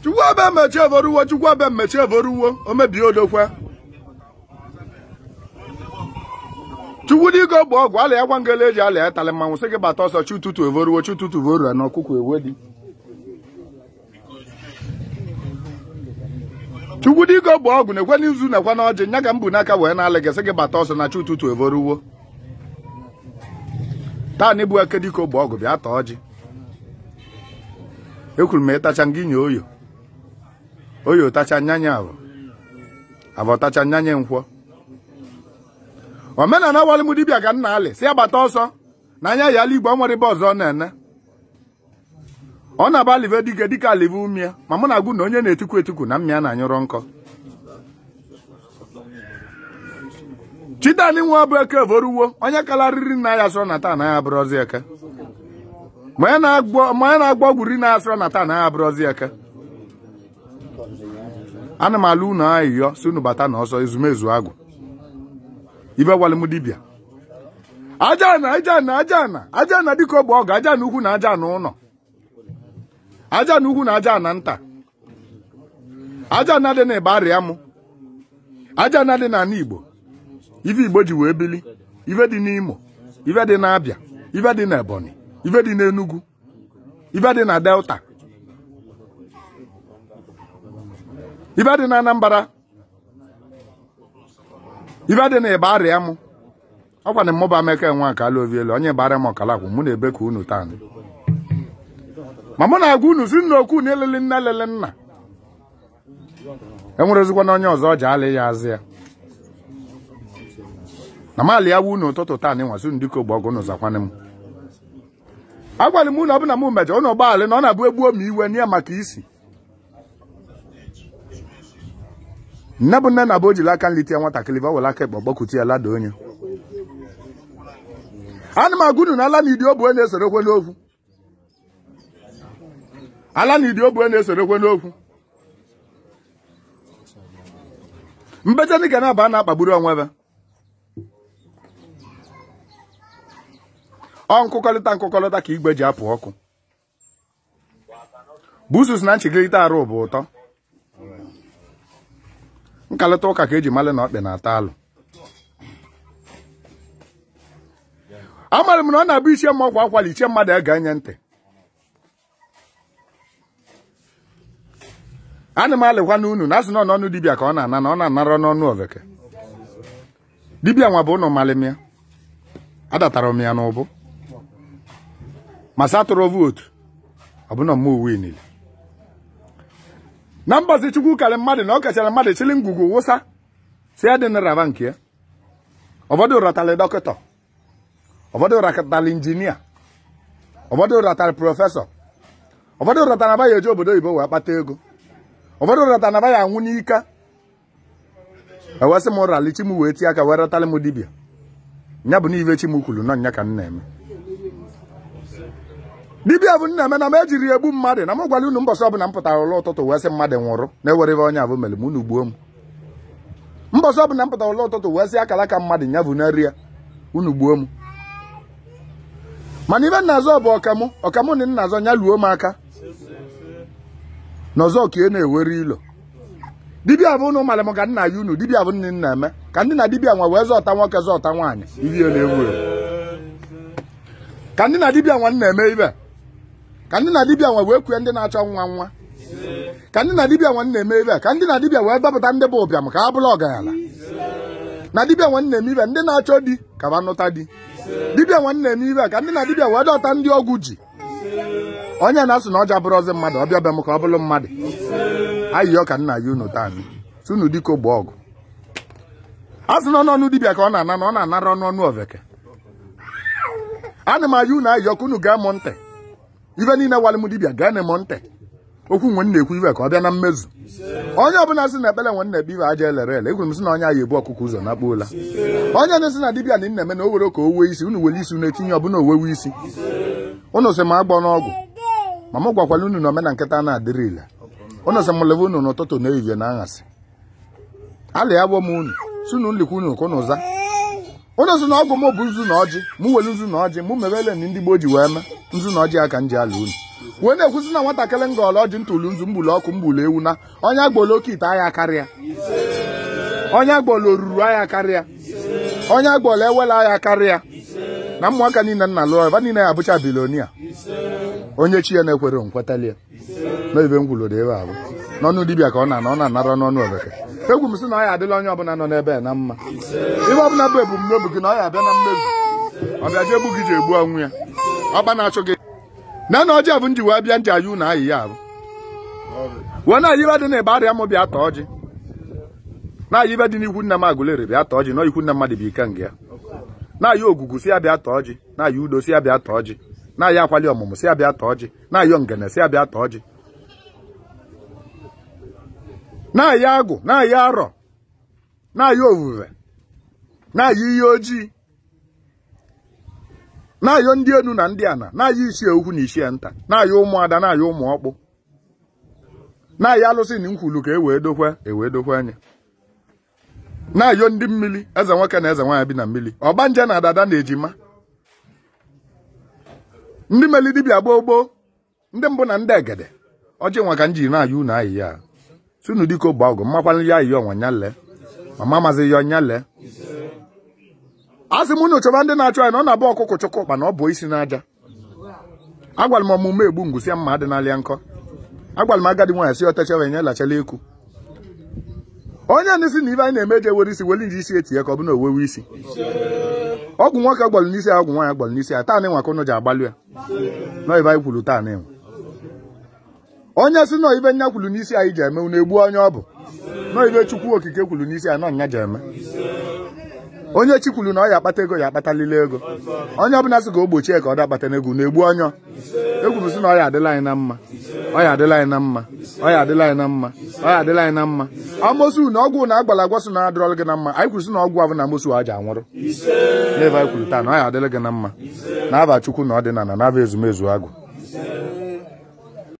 Chukwu ebe mmechi evoruwo, Chukwu ebe mmechi evoruwo, o mebie odokwe. Chukwu dike gba ọgwụ ala ya gwa ngele eji ala ya tali mmanwụ sị gị bata ọsọ chi ụtụtụ evoruwo, chi ụtụtụ voruo na ọkụkọ ewedi. Chukwu dike gba ọgwụ na-ekwe n'izu na-ekwe n'ọjị nya ka m bụ n'aka wee na-alị gị sị gị bata ọsọ na chi ụtụtụ evoruwo. Taa na ịbụ eke dike gba ọgwụ bịa taa ọjị. Ekwuru m ịtacha ngị nye oyo. Oyo tacha nyanya avọ. Avọ tacha nyanya nkwọ. Omenala walị m dibịa ka nna alị si agbata ọsọ na anya ya ala igbo nwere ebe ọzọ na-ene. Ọ na-aba alive dike dike alive umia ma mụ na-agụ na onye na-etukwu etukwu na mmịa na-anyụrọ nkọ. Chitani nwa bụ eke evoruwo onye kalarịrị nna ya sọrọ na taa na ya abụrọzi eke. Ma ya na-agba ọgwụ ri na ya sọrọ na taa na ya abụrọzi eke. Ana m alụ unu ayịyọ si unu bata na ọsọ ezumezu agwụ. Ibe gwalị m dibịa. Aja na aja na aja na aja na dịka ogbe ọgụ aja na ukwu na aja na ụlọ. Aja na ukwu na aja na nta. Aja na dị na ịbarịa mụ. Aja na dị n'ala Igbo. Ife Igbo ji wee bili. Ife dị n'Imo. Ife dị n'Abịa. Ife dị n'Ebonyi. Ife dị n'Enugu. Ife dị na Delta. Ife dị na Anambra. Ife dị na ịbarịa mụ. Ọkwa na mmụba Amaka enwe aka ala ovielu onye ịbarịa m ọkala akwụ mụ na-ebe ka unu taa. Ma mụ na-agwa unu si nna okwu na elele nna elele nna. Enwerezikwa na onye ọzọ ji alị ya azị ya. Na m alị ya wu unu ụtụtụ taa na ịnwasị unu dịka ogbe ọgụ unu zakwanị m. Agwalị m unu ọbụna m mejọ unu gbaalị na ọ na-abụ egbuo m iwe nye maka isi. Nne bụ nne na bụ o jiri aka nlite ya nwatakịrị ba were aka ekpe gbakụti ya lada onye. Ana m agwa unu na ala na idi obu na-esorokwe n'okwu. Ala na idi obu na-esorokwe n'okwu. Mbechani ga na-aba na-akpagburu onwe be. Ọ nkụkọrịta nkụkọrịta ka igwe ji apụ ọkụ. Busus na nchịkịrịta arụ bụ ụtọ. Nkalịta ụka ka eji malị na ọkpị na-ata alụ. Amara m na ọ na-abụ ichie mma ọkwa akwali ichie mmadụ ege nye ntị. Ana m alịkwa n'unu na asị nọ n'ọnụ dibịa ka ọ na-ana na ọ na-anara n'ọnụ oveke. Dibịa nwa bụ ụnụ malị m ya. Adatara m ya n'ụbụ. Ma satụrụ vootu ọbụna m uwe niile. Na mbọsị Chukwu karị mmadụ na ọ kachara mmadụ chili ngwugwu wụsa si ya dị nraba nke ya. Ụfọdụ ratalị dọkịta, ụfọdụ ratalị injinia, ụfọdụ ratalị prọfesọ, ụfọdụ ratara na ya eje obodo oyibo wee kpata ego, ụfọdụ ratara na ya anwụ n'ike. Ewesị m rali chi m wee tie aka wee ratalị m dibịa. Nya bụ n'ive chi m kwuru nọ nya ka m na-eme. Dibịa bụ nna eme na m ejiri egbu mmadụ na m gwara unu mbọsị ọbụla m pụtara ụlọ ụtụtụ wee sị mmadụ nwụrụ na-ewere ibe onye abụ mere m unu gbuo m. Mbọsị ọbụla m pụtara ụlọ ụtụtụ wee sị akara aka mmadụ nya bụ na ya unu gbuo m. Mana ibe nna azọ bụ ọkamụ ọkamụ na nna azọ nya luo m aka. N'ọzọ ka ị na-ewere ilo. Dibịa bụ unu mara m ka nna ya unu dibịa bụ nne nna eme ka ndị na dibịa nwa wee zọta nwoke zọta nwaanyị ibe na-ewu ewu. Ka ndị na dibịa nwa nna eme ibe. Ka ndị na dibịa nwa wee kwue ndị na-achọ nwa nwa. Ka ndị na dibịa nwa na-eme ibe. Ka ndị na dibịa wee dọpụta ndị bụ ụbịam ka ha bụrụ ọgaranya. Na dibịa nwa na-eme ibe ndị na-achọ di ka ba nụta di. Dibịa nwa na-eme ibe ka ndị na dibịa wee dọta ndị ọgwụ ji. Onye na-asụ na ọja bụrụ ọzọ mmadụ ọbịa be m ka ọ bụrụ mmadụ. Ayịyọ ka nna ya unu taa si unu dịka ogbe ọgụ. A sị na ọnụ dibịa ka ọ na-ana na ọ na-anara ọnụ oveke. Ana m ayọ unu ayịyọ ka unu gaa m ntị. Ife niile walị m dibịa gaa m ntị. Okwu nwe na-ekwu ife ka ọ bịa na mmezu. Onye ọbụla sị na ekpere nwe nna ekpe ife aja elere ele ekwuru m sị na onye ahụ ebu ọkụkọ ụzọ na akpụola. Onye na-esi na dibịa na nna eme na o were ka o wee isi unu were isi unu etinye ọbụna owewe isi. Unu sị m agbọ n'ọgwụ. Ma m gwakwala unu na omena nkịta na-adịrị ile. Unu sị m leve unu n'ụtụtụ na ehihie na anyasị. Alị ya bụ m unu si unu nlikwa unu ka unu za. Unu sị na ọgwụ m bụ nzu na ọjị mụ were nzu na ọjị mụ mebele na ndị gboo ji wee mee nzu na ọjị aka m ji alụ unu. Wee na-ekwusi na nwatakịrị nga ọla ọjị ntụlu nzu mgbulu ọkụ mgbulu ewu na onye agbolo oke ite agha karịa. Onye agbolo oruru agha karịa. Onye agbolo ewela agha karịa. Na ụmụaka niile nna lụọ ebe niile ya abụcha bilonia. Onye chi ya na-ekwere nkwetalie. Na ibe ngwulo dị ebe abụ. N'ọnụ dibịa ka ọ na ọ na-anara n'ọnụ obeke. Egwu m sị na ọ ya adịla onye ọbụla nọ n'ebe na mma. Ibe ọbụla bụ ebumnobi gị na ọ ya abịa na mmezu. Ọ bịa jee egbu gị ji egbu onwe ya. Ọkpa na-achụ gị. Na na ọjị abụ nji wee bịa nji ayụ na ayị ya abụ. Wee na ayibe dị na ebe arịa m bịa tọọ ọjị. Na ayibe dị n'ikwu nna m agụlere bịa tọọ ọjị na ikwu nna mmadụ bụ ike nga ya. Na ayị ogugu si ya bịa tọọ ọjị. Na ayị udo si ya bịa tọọ ọjị. Na ayị akwali ọmụmụ si ya bịa tọọ ọjị. Na ayị ngene si ya bịa tọọ ọjị. Na-ayị agụ, na-ayị arọ, na-ayị ovuve, na-ayị ihe ojii, na-ayọ ndị enu na ndị ana, na-ayị ichie ukwu na ichie nta, na-ayị ụmụada, na-ayị ụmụ ọkpụ, na-ayị alụsị na nkwulu ka e wee dokwe anya, na-ayọ ndị mmiri, eze nwoke na eze nwaanyị bi na mmiri, ọgbanje na dada na ejima, ndị meli dibịa gboo gboo, ndị mbụ na ndị egede, ọjị nwa ka m ji na-ayị unu ayị ya. Sunu diko gba ọgụ mmakwala ya ayị ọnwa nyale mama mazi ya nyale. Asị m unu chọba ndị na-achụ anyị na ọ na-abụ ọkụkọ chụkọ ụkpa na ọ bụ isi n'aja. Agwara m ọmụmụ egbu ngwụsị mma adị n'alịa nkọ. Agwara m agadi nwaanyị si ọtechewe nye lachala eku. Onye n'isi na ibe anyị na-eme eje were isi weli nji isi etinye ka ọ bụ na owewe isi. Ọgwụ nwoke gwalụ n'isi ya, ọgwụ nwaanyị gwalụ n'isi ya. Taa nịnwa ka unu ji agbalụ ya. Nọ ibe anyị kwuru taa nịnwa. Onye si nọ ibe nya kwuru n'isi anyị ji eme unu egbu onye ọ bụ. Nọ ibe Chukwu okike kwuru n'isi anyị nọ nya ji eme. Onye chi kwuru na ọ ya akpata ego ya akpatalile ego. Onye ọbụla sị ka o gbochie ka ọ da-akpata n'ego na-egbu onye. Egwu m sị na ọ ya adịla anyị na mma. Ọ ya adịla anyị na mma. Ọ ya adịla anyị na mma. Ọ ya adịla anyị na mma. Amosu na ọgwụ na agbala agwa sị na adịrọlụ gị na mma. Anyị kwuru sị na ọgwụ abụ na amosu aja anwụrụ. N'ebe anyị kwuru taa na ọ ya adịla gị na mma. Na aba Chukwu na ọdịnala na aba ezumezu agụ.